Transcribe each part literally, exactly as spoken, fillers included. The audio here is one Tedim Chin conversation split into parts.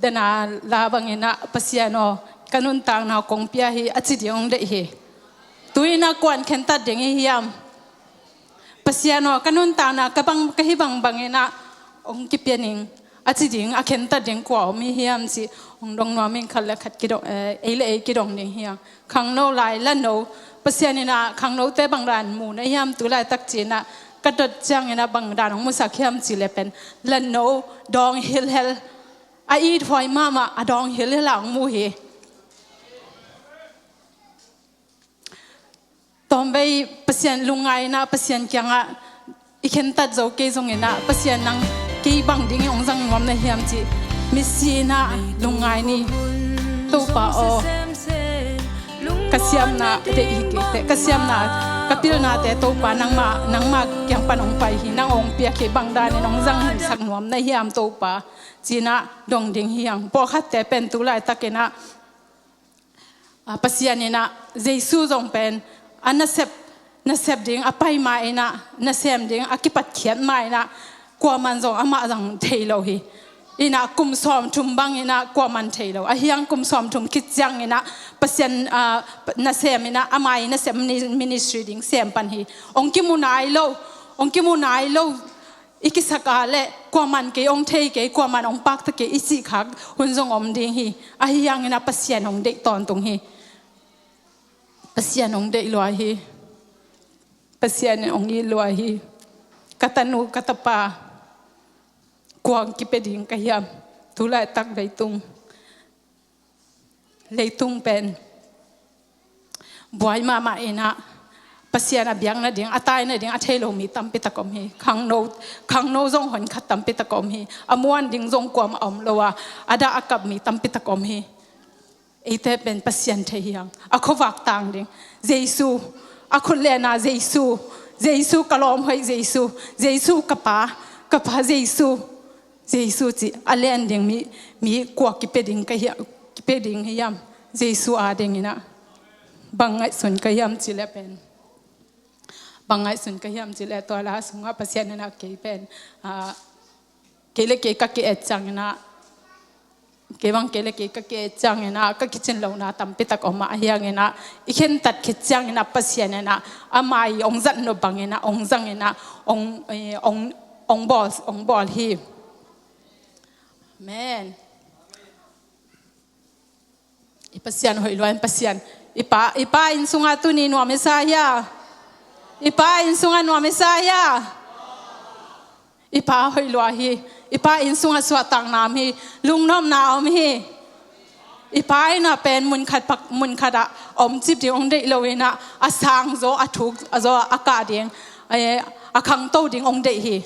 Dena la bangin ah, Pasian aw, ka nuntakna kong pia hi, a ci ding hong deih hi. Tu-in ah kua'n khentat ding hi hiam? Pasian aw, ka nuntakna ka bang, ka hi bangbangin ah hong kipia ning, a ci ding, a khentat ding kua om hi hiam cih hong dong nuam ing. Khat le khat kidong, eh, ei le ei kidong ding hi hang. Khangno lai, lanno, Pasian in ah khangnote bangdan mu na hiam tu laitak ci-in ah, ka dot ciangin ah bangdan hong musak hiam cih leh pen, lanno dawng hilhel, a ithuai mahmah, a dawng hilhel a hong mu hi. Tawmvei Pasian lungngai-in ah, Pasian kiangah i khentat zo kei zongin ah, Pasian, nang kei bang dingin hong zang nuam na hiam cih misi-in ah lungngai ni. Topa aw, ka siamna deih hi kei teh, ka siamna, ka pilnate Topa, nangmah, nangmah kiang pan hong pai hi, nang hong piak hi, bangdanin hong zangsak nuam na hiam Topa, ci-in ah dong ding hi hang. Pawlkhatte pen tu laitakin ah, a, Pasian in ah, Jesu zong pen, a nasep, nasep ding a pai ma-in ah, nasem ding a kipatkhiat ma-in ah, kuaman zong amah zang thei lo hi. In ah kum sawmthum bangin ah kuaman thei lo. Ahi hang kum sawmthum khit ciangin ah, Pasian, a, nasem in ah, ama i nasem mini-, ministry ding sem pan hi. Hong kimu nai lo, hong kimu nai lo, i kisak a leh, kuaman kei hong thei kei, kuaman hong pakta kei i cih khak hun zong om ding hi. Ahi hangin ah Pasian hong deih tawntung hi. Pasian hong deih lua hi. Pasian in hong it lua hi. Ka tanu, ka tapa, kua hong kipia ding ka hiam? Tu laitak leitung, leitung pen buai mahmah in ah, Pasian a biak nading, a tai nading a thei lo mi tampi tak om hi. Khangno, khangno zong honkhat tampi tak om hi. A muan ding zong kuamah om lo a, a dah a kap mi tampi tak om hi. Eite pen Pasian thei hi hang. A khuavak tang ding Jesu, a khut le a na Jesu, Jesu ka lawm hoih Jesu, Jesu ka Pa, ka Pa Jesu, Jesu ci a len ding mi, mi kua kipia ding ka hiam, kipia ding hiam? Jesu a dingin ah. Bang ngaihsun ka hiam cih leh pen, bang ngaihsun ka hiam cih leh, tua la sungah Pasian in ah kei pen, a, kei le kei ka ki-et ciangin ah, kei bang kei le kei ka ki-et ciangin ah, ka kicin lohna tampi tak om a, ahi hangin ah, i khentat khit ciangin ah, Pasian in ah, ama i hong zat nop bangin ah, hong zangin ah, hong, eh, hong, hong bawl, hong bawl hi. Amen. I Pasian hoih lua in Pasian. I pa, i pa inn sungah tuni nuam i sa hia? I pa inn sungah nuam i sa hia? I pa hoih lua hi. I pa inn sungah suahtakna om hi. Lungnopna om hi. I pa in ah pen munkhat pak, munkhat ah om cip ding hong deih lo in ah, a sang zaw, a thuk zaw, a kah ding, eh, a khangto ding hong deih hi.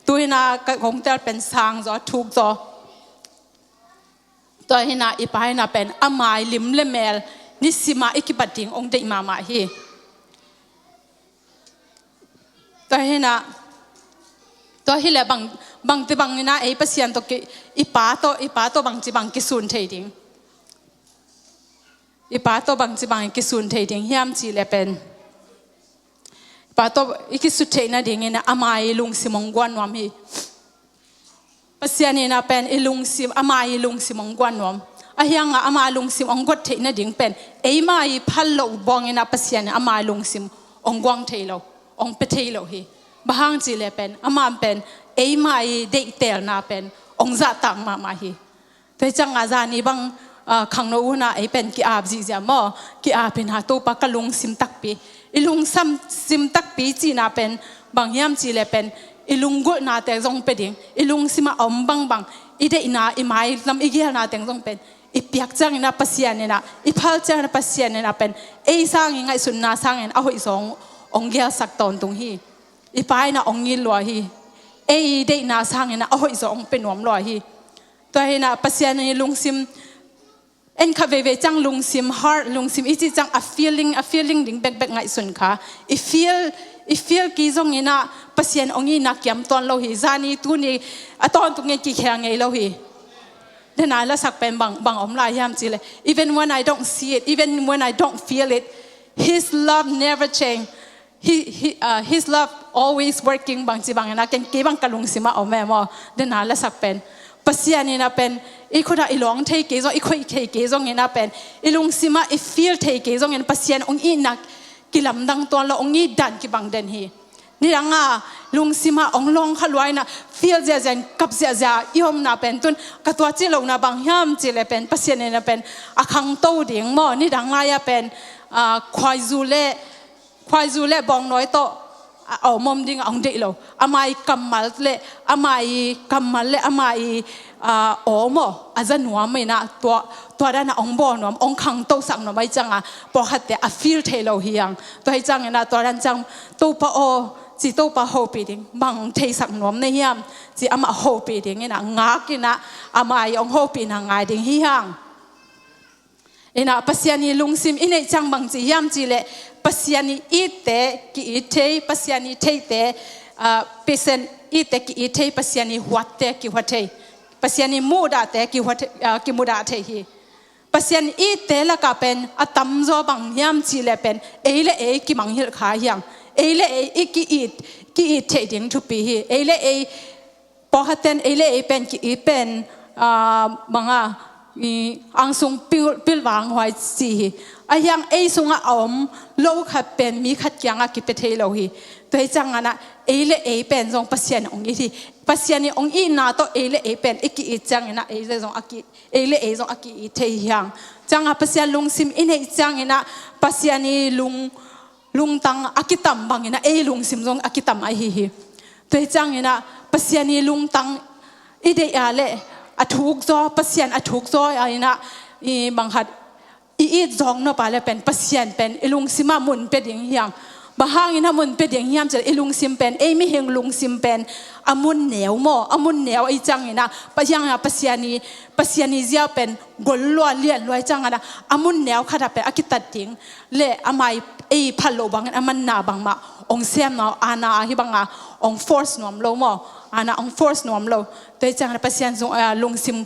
Tu-in ah ka hong tel pen sang zaw, a thuk zaw. Tua hi-in ah i pa in ah pen ama i lim le mel nisim a i kipat ding hong deih mahmah hi. Tua hi-in ah, tua hi leh bang, bangci bangin ah ei Pasian tawh ki, i pa tawh, i pa tawh bangci bang kisun thei ding. I pa tawh bangci bang i kisun thei ding hiam cih leh pen, i pa tawh i kisut theih nadingin ah ama i lungsim hong guan nuam hi. Pasian in ah pen i lungsim, ama i lungsim hong guan nuam. Ahi hangah ama lungsim hong guat theih nading pen, eima i phal loh buangin ah Pasian in ama i lungsim hong guang thei lo, hong pia thei lo hi. Bang hang cih leh pen, ama pen eima i deihtelna pen hong zahtak mahmah hi. Tua hi ciangah zani bang, ah, khangno hun ah ei pen ki-ap zihziah maw, ki-ap in ah Topa ka lungsim takpi. I lungsim, sim takpi cihna pen bang hiam cih leh pen, i lunggulhna teng zong pia ding, i lungsim ah a om bangbang, i deihna, i mailam, i geelna teng zong pen i piak ciangin ah Pasian in ah, i phal ciangin ah Pasian in ah pen ei sang i ngaihsutna sangin a hoih zaw hong, hong geelsak tawntung hi. I pa in ah hong it lua hi. Ei deihna sangin ah a hoih zaw hong pia nuam lua hi. Tua hi-in ah Pasian i lungsim, en kha veivei ciang lungsim, heart, lungsim i cih ciang a feeling, a feeling ding bekbek ngaihsun kha. I feel, i feel kei zongin ah Pasian hong itna kiam tuan lo hi. Zani tuni a tawntungin kikhel ngei lo hi. Dena lasak pen bang, bang om lai hiam cih leh, even when I don't see it, even when I don't feel it, His love never change. He, he, uh, His love always working, bangci bangin ah ken kei bang ka lungsim ah om e maw. Dena lasak pen, Pasian in a pen i khut ah i lawng thei kei zong, i khoih thei kei zong in a pen, i lungsim ah i feel thei kei zong in Pasian hong itna kilamdang tuan lo, hong it dan kibang den hi. Nidang a lungsim ah hong lawng kha lua in a feel ziahziah in kap ziahziah i omna pen tun ka tua cih lohna bang hiam cih leh pen Pasian in a pen a khangto ding maw, nidang lai ah pen, ah, khuaizu le khuaizu le bawngnawi tawh a, a om om ding a hong deih lo. Ama i kammal le, ama i kammal le, ama i, ah, aw maw, a za nuam in a tua, tua dan a hong bawl nuam, hong khangtosak nuam ahih ciang a, pawlkhatte a feel thei lo hi hang. Tua ahih ciang in a tua dan ciang, Topa aw, ci Topa hopih ding, bang theisak nuam na hiam, ci amah hopih ding in a ngak in a, ama i hong hopihna ngai ding hi hang. In a Pasian i lungsim i neih ciang bang ci hiam cih leh Pasian i itte ki-it thei, Pasian i theihte, ah, Pasian itte ki-it thei, Pasian i huatte kihua thei, Pasian i muhdahte kihua thei, ah, kimudah thei hi. Pasian itte lakah pen a tamzaw bang hiam cih leh pen ei le ei kimangngilh kha hi hang. Ei le ei i ki-it, ki-it theih ding thupi hi. Ei le ei pawlkhatten ei le ei pen ki-it pen, ah, bang a, i angsung pil, pilvang huai ci hi. Ahih hang ei sungah a om lo khat pen mi khat kiangah kipia thei lo hi. Tua ahih ciang in a ei le ei pen zong Pasian hong it hi. Pasian i hong itna tawh ei le ei pen i ki-it ciang in a ei le zong a ki, ei le ei zong a ki-it thei hi hang. Ciang a Pasian lungsim i neih ciang in a Pasian i lung lungtang a kitam bang in a ei lungsim zong a kitam ahi hi. Tua ahih ciang in a Pasian i lungtang i deih a leh a thuk zaw, Pasian a thuk zaw a in a i bang khat i it zawk nop a leh pen Pasian pen i lungsim ah mun pia ding hi hang. Bang hang in a mun pia ding hiam cih leh i lungsim pen, ei mihing lungsim pen a mun neu maw, a mun neu ahih ciang in a Pasian a Pasian i, Pasian i zia pen gol lua lian lua ahih ciang in a a mun neu khat ah pen a kitat ding le ama i ei phal loh bangin a manna bangmah hong sem nuam, aana ahi bang a hong force nuam lo maw, aana hong force nuam lo. Tua ahih ciang in a Pasian zong, ah, lungsim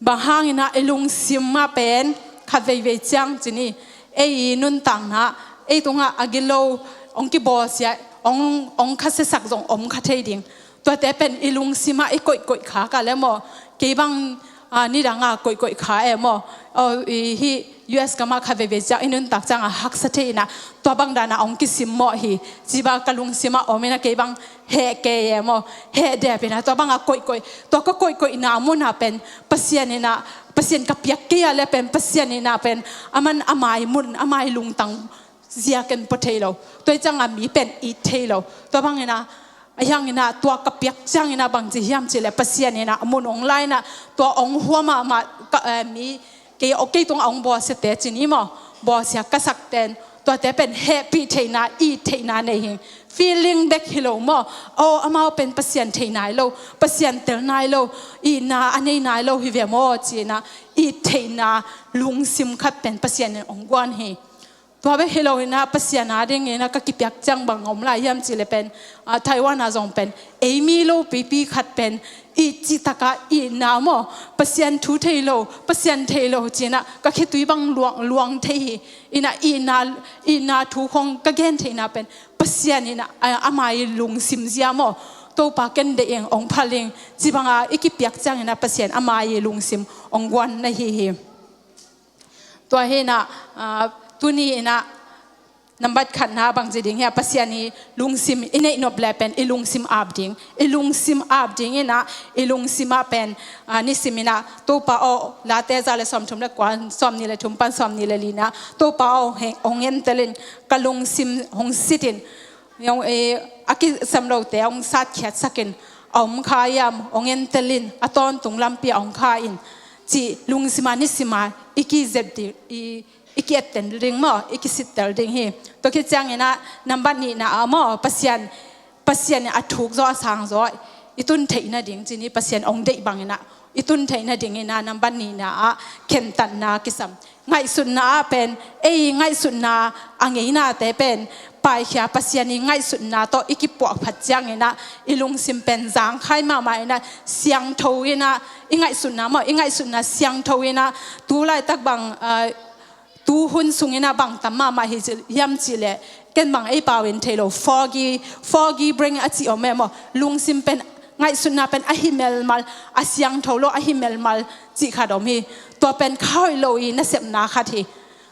bang hang in a i lungsim ah pen khat veivei ciang ci ni, ei i nuntakna ei tungah a gilo hong kibawlsia, hong, hong khasiasak zong om kha thei ding. Tuate pen i lungsim ah i koihkoih kha ka leh maw. Kei bang, ah, nidang a koihkoih kha e maw. Oh, i hih U S gam ah khat veivei ciang i nuntak ciang a haksa thei in a tua bang dan a hong kisimmawh hi. Ci bang ka lungsim ah om in a kei bang heh kei e maw. Heh dep in a tua bang a koihkoih. Tua ka koihkoihna mun ah pen Pasian in a, Pasian ka piak kei a leh pen Pasian in a pen a man a mai mun, a mai lungtang zia ken pua thei lo. Tua ahih ciang a mi pen it thei lo. Tua bang in a, ahih hang in a tua ka piak ciang in a bang ci hiam cih leh Pasian in a mun hong la in a tua hong hua mahmah ka, eh, mi kei, oh, kei tungah hong bawlsiate ci ni maw. Bawlsia ka sakten tuate pen hehpih theihna, it theihna nei hi. Feeling bek hi lo maw. Oh, amau pen Pasian thei nai lo, Pasian tel nai lo, itna a nei nai lo hi ve maw ci in a it theihna lungsim khat pen Pasian in hong guan hi. Tua bek hi lo in a Pasian a ding in a ka kipiak ciang bang om lai hiam cih leh pen, ah, Taiwan ah zong pen ei mi lopipi khat pen i cihtak a itna maw, Pasian thu thei lo, Pasian thei lo ci in a ka khitui bang luang, luang thei hi. In a itna, itna thu khong ka gen theihna pen Pasian in a, a, ama i lungsim zia maw, Topa ken deih ing, hong phal ing ci bang a i kipiak ciang in a Pasian ama i lungsim hong guan na hi hi. Tua hi in a, ah, tuni in a nambat khatna bang ci ding hiam, Pasian i lungsim i neih nop leh pen i lungsim ap ding. I lungsim ap ding in a, i lungsim ah pen, ah, nisim in a Topa aw, Late za le sawmthum le kua, sawmnih le thum pan sawmnih le li in a, Topa aw, hong, hong entel in, ka lungsim hong sit in. Hong, eh, a kisam lote hong satkhiatsak in, a om kha hiam, hong entel in, a tawntung lampi ah hong kha in. Ci lungsim ah nisim ah i kizep ding, i, i ki-ettel ding maw, i kisittel ding hi. Tua khit ciang in a nambat nihna ah maw, Pasian, Pasian in a thuk zaw a sang zaw i tun theih nading ci ni, Pasian hong deih bang in a i tun theih nading in a nambat nihna ah khentatna kisam. Ngaihsutna ah pen, ei ngaihsutna a ngeinate pen paikhia, Pasian i ngaihsutna tawh i kipuahphat ciang in a i lungsim pen zangkhai mahmah in a siangtho in a, i ngaihsutna maw, i ngaihsutna siangtho in a, tu laitak bang, ah, tu hun sung in a bang tam mahmah hi ci, hiam cih leh ken bang ei pau in thei lo, foggy, foggy brain a ci om e maw, lungsim pen Ngaihsutna pen ahi melmal, a siangtho lo ahi melmal cih khat om hi. Tua pen kha hoih lo i nasepna khat hi.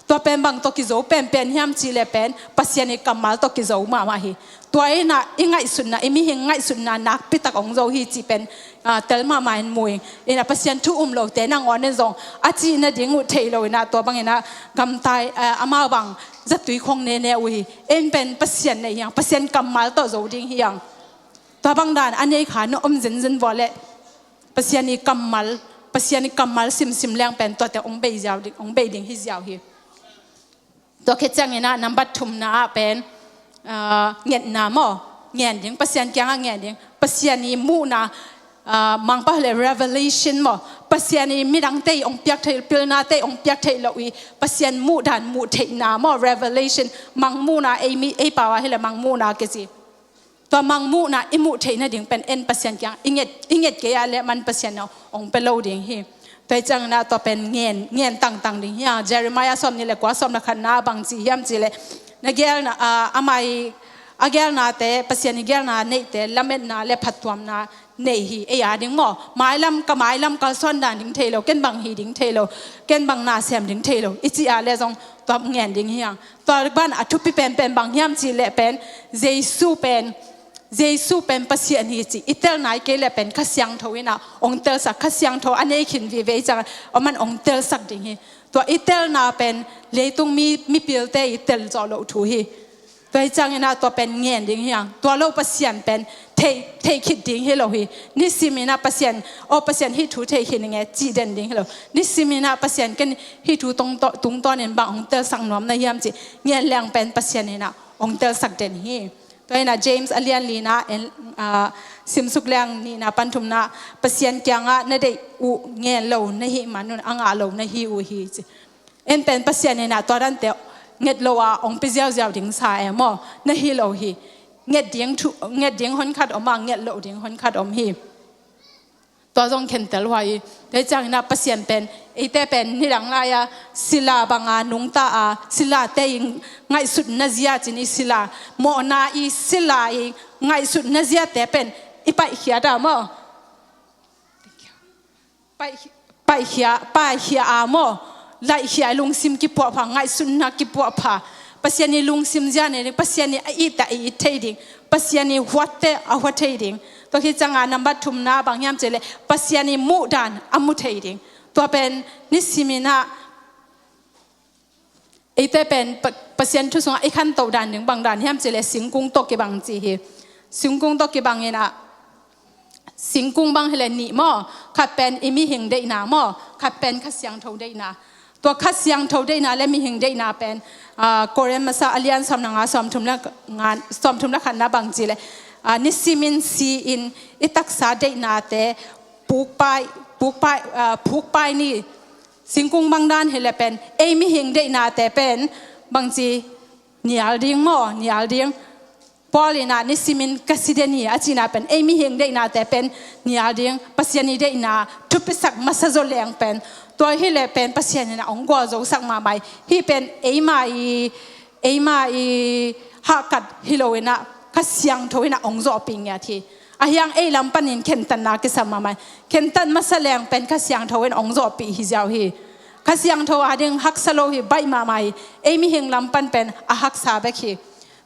Tua pen bang tawh kizo penpen hiam cih leh pen Pasian i kammal tawh kizo mahmah hi. Tua inah i ngaihsutna, i mihing ngaihsutna nakpitak hong zo hi cih pen, ah, tel mahmah in mu ing. Inah Pasian thu um lote nangawn in zong a cih nading uh thei lo inah tua bang inah gamtai, ah, amau bang zatui khong nene uh hi. En pen Pasian nei hiang, Pasian kammal tawh zo ding hiang. Tua bang dan a nei kha na om zenzen vua leh Pasian i kammal, Pasian i kammal simsim leng pen tuate hong bei ziau ding, hong bei ding hi ziau hi. Tua khit ciangin ah nambat thumna ah pen, ah, ngetna maw, ngen ding, Pasian kiangah ngen ding, Pasian i muhna, ah, Mangpau hileh revelation maw, Pasian i midangte i hong piak theih, pilnate i hong piak theih loh i Pasian muhdan muh theihna maw, revelation, mangmuhna, ei mi, ei pau ah hileh mangmuhna kici. Tua mangmuhna i muh theih nading pen en Pasian kiang i nget, i nget kei ah leh man Pasian in hong pia lo ding hi. Tua hi ciangin ah tua pen ngen, ngen tangtang ding hi a, Jeremiah sawmnih le kua sawm le khatna bang ci hiam cih leh na geelna, ah, amah i a geelnate, Pasian i geelna neihte lametna le phattuamna nei hi. Ei a ding maw, mailam, ka mailam kalsuan dan ding thei lo, ken bang hi ding thei lo, ken bang na sem ding thei lo i cih ah leh zong tua ngen ding hi a. Tua ban a thupi penpen bang hiam cih leh pen Jesu pen, Jesu pen Pasian hi cih i tel nai kei leh pen Kha Siangtho inah hong telsak, Kha Siangtho a nei khin vive i ciangah aman hong telsak ding hi. Tua i telna pen leitung mi, mipilte i tel zawh loh thu hi. Tua hi ciangin ah tua pen ngen ding hi a. Tua lo Pasian pen thei, thei khit ding hi lo hi. Nisim inah Pasian, aw Pasian hih thu thei khin ing e cih den ding hi lo. Nisim inah Pasian ken hih thu tungtawn, tungtawnin bang hong telsak nuam na hiam cih ngen leng pen Pasian inah hong telsak den hi. Tua inah James a lian lina en, ah, simsuk leng nihna pan thumna, Pasian kiangah na deih uh ngen lo na hih man un a ngah lo na hi uh hi ci. En pen Pasian inah tua dante nget lo a hong pia ziauziau ding sa e maw, na hi lo hi. Nget ding thu, nget ding honkhat om a, nget loh ding honkhat om hi. Tua zong khentel huai hi. Tua hi ciangin ah Pasian pen, eite pen nidang lai-a sila banga nungta a, silate i ngaihsutna zia cin i sila, mawhna i sila i ngaihsutna ziate pen i paihkhia ta maw? Paih, paihkhia, paihkhia a maw? Laihkhia i lungsim kipuahpha, ngaihsutna kipuahpha. Pasian i lungsim zia nei ding, Pasian i a it a it thei ding, Pasian i huatte a hua thei ding. Tua khit ciangah nambat thumna bang hiam cih leh Pasian i muhdan a mu thei ding. Tua pen nisimin ah eite pen Pa-, Pasian thu sungah i khantoh dan ding bang dan hiam cih leh singkung tawh kibang ci hi. Singkung tawh kibang inah, singkung bang hileh nih maw, khat pen i mihing deihna maw, khat pen Kha Siangtho deihna. Tua Kha Siangtho deihna le mihing deihna pen, ah, Korin masa a lian sawm le nga, sawm thum le nga, sawm thum le khatna bang cih leh, ah, nisimin si-in i taksa deihnate pukpai, pukpai, ah, pukpai ni. Singkung bang dan hileh pen ei mihing deihnate pen bangci nial ding maw, nial ding. Paul inah nisimin ka si den hi a cihna pen ei mihing deihnate pen nial ding, Pasian i deihna thupisak masa zaw leng pen tua hileh pen Pasian inah hong gualzosak mahmah hi. Hih pen eima i, eima i hahkat hi lo inah Kha Siangtho inah hong zawhpih ngiat hi. Ahi hang ei lam panin khentatna kisam mahmah hi. Khentat masa leng pen Kha Siangtho in hong zawhpih hi ziau hi. Kha Siangtho a ding haksa lo hi, baih mahmah hi. Ei mihing lam pan pen a haksa bek hi.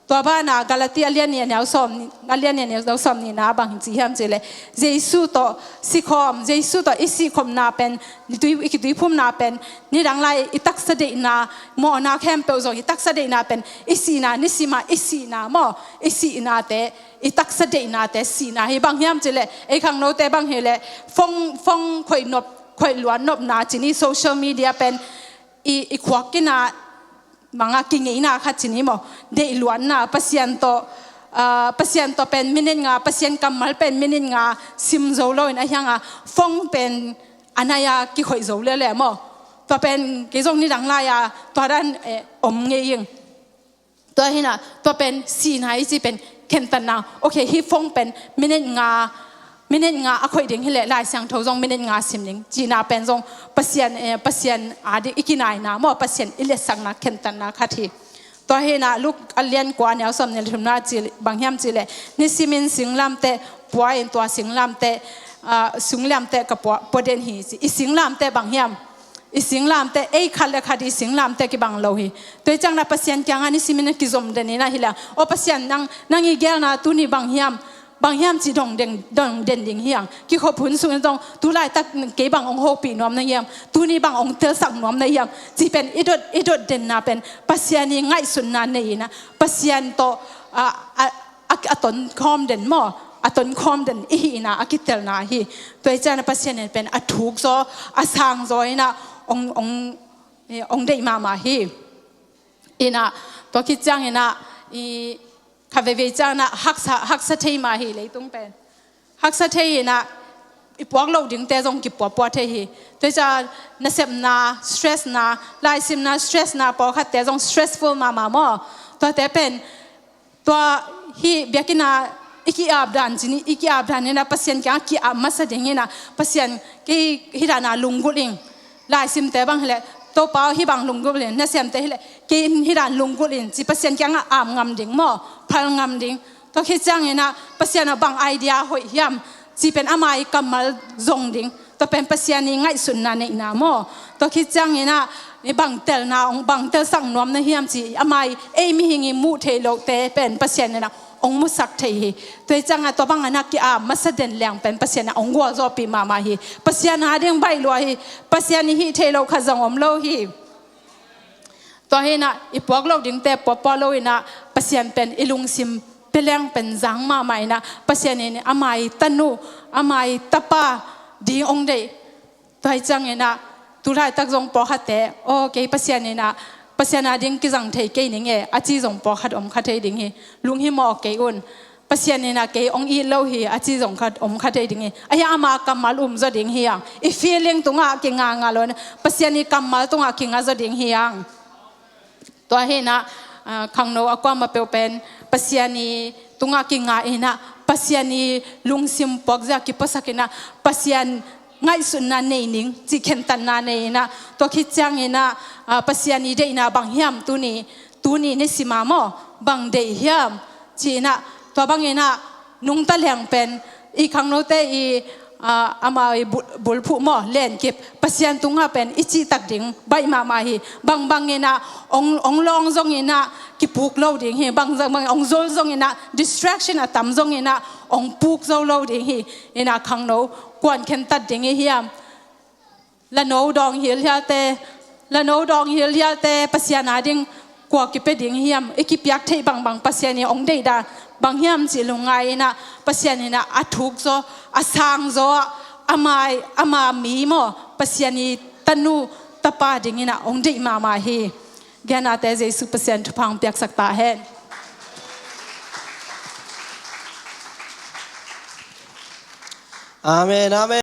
Tua banah Galati a lian nih a neu sawm, a lian nih a neu sawm nihna bang ci hiam cih leh Jesu tawh sikhawm, Jesu tawh i sihkhopna pen, i tui, i kituiphumna pen nidang lai i taksa deihna, mawhna khempeuh zong i taksa deihna pen i sihna, nisim a i sihna maw, i sihnate, i taksa deihnate sihna hi. Bang hiam cih leh ei khangnote bang hileh phone, phone khoih nop, khoih luan nopna cin i social media pen i, i khuak kinah manga kingeina khat cin i maw, deih luanna, Pasian tawh, ah, Pasian tawh pen minute nga, Pasian kammal pen minute nga sim zo loin ahi hanga phone pen a nai-a kikhoih zo lele maw. Tua pen kei zong nidang lai-a tua dan, eh, om ngei ing. Tua hinah tua pen sihna i ci pen khentatna. Ok, hih phone pen minute nga, minute nga a khoih ding hileh Lai Siangtho zong minute nga sim ding cihna pen zong Pasian, eh, Pasian a ding i kinaina maw, Pasian i letsakna khentatna khat hi. Tua hinah Luke a lian kua a neu sawm nih le thumna ci bang hiam cih leh nisimin singlamteh pua in tua singlamteh, ah, singlamteh ka pua, pua den hi ci. I singlamteh bang hiam? I singlamteh, ei khat le khat i singlamteh kibang lo hi. Tua hi ciangin ah Pasian kiangah nisimin ah kizom den in ah hi leh, "O Pasian, nang, nang i geelna tuni bang hiam? Bang hiam?" ci dong den, dong den ding hi hang. Kikhop hun sungin zong, "Tulaitak kei bang hong hopih nuam na hiam? Tuni bang hong telsak nuam na hiam?" ci pen i dot, i dot denna pen Pasian i ngaihsutna nei in ah, Pasian tawh, ah, ah, a, a tonkhawm den maw, a tonkhawm den i hihna a kitelna hi. Tua hi ciangin ah Pasian in pen a thuk zaw, a sang zaw in ah hong, hong, eh, hong deih mahmah hi. In ah, tua khit ciangin ah, i, kha veivei ciangin ah haksa, haksa thei mah hi leitung pen. Haksa thei in ah, i puak loh dingte zong kipuapua thei hi. Tua hi ciangin ah nasepna, stressna, laisimna, stressna, pawlkhatte zong stressful mahmah maw. Tuate pen, tua hih biakinn ah i ki-ap dan ci ni, i ki-ap dan in ah Pasian kiangah ki-ap masa ding in ah, "Pasian, kei hih dan ah lunggulh ing." Laisimte bang hi leh, "Topa aw, hih bang lunggulh ing." Nasemte hi leh, "Kei hih dan lunggulh ing," ci Pasian kiangah ap ngam ding maw, phal ngam ding. Tua khit ciangin ah Pasian ah bang idea hoih hiam ci pen ama i kammal zong ding. Tua pen Pasian i ngaihsutna neihna maw. Tua khit ciangin ah, i bang telna, hong bang telsak nuam na hiam ci, ama i, ei mihing i muh theih lohte pen Pasian in ah hong musak thei hi. Tua hi ciangin ah tua bangin ah ki-ap masa den leng pen Pasian in ah hong gualzawhpih mahmah hi. Pasian ading baih lua hi. Pasian i hih theih loh khat zong om lo hi. Tua hi in ah i puak loh dingte puapua lo in ah Pasian pen i lungsim pia leng pen zang mahmah in ah Pasian in ama i tanu, ama i tapa ding hong deih. Tua hi ciangin ah tulaitak zong pawlkhatte, "Aw, kei Pasian in ah, Pasian ading kizang thei kei ning e," a ci zong pawlkhat om kha thei ding hi. "Lunghimawh kei un. Pasian in ah kei hong it lo hi," a ci zong khat om kha thei ding hi. Ahi hang ama kammal um zaw ding hi hang. I feeling tungah kinga nga lo in ah Pasian i kammal tungah kinga zaw ding hi hang. Tua hi in ah, ah, khangno a kuamah peuh pen Pasian i tungah kinga in ah, Pasian i lungsim puakzia kipuasak in ah, Pasian ngaihsutna nei ning cih khentatna nei in ah, tua khit ciangin ah, ah, Pasian i deihna bang hiam tuni, tuni nisim ah maw, bang deih hiam ci in ah, tua bangin ah nungta leng pen i khangnote i, ah, ama i bul-, bulphuh maw, lenkip, Pasian tungah pen i cihtak ding baih mahmah hi. Bangbang in ah hong, hong lawng zong in ah kipuk lo ding hi. Bangbang, bang hong zol zong in ah, distraction a tam zong in ah hong puk zo lo ding hi. In ah khangno kuan khentat ding i hiam? Lano dawng hilhialte, lano dawng hilhialte Pasian ading kua kipia ding hiam? I kipiak theih bangbang Pasian i hong deihdan bang hiam cih lungngai in ah, Pasian in ah a thuk zaw, a sang zaw ah, ama, ama mi maw, Pasian i tanu tapa ding in ah hong deih mahmah hi. Gennate Jesu Pasian thupha hong piaksak ta hen. Amen, amen.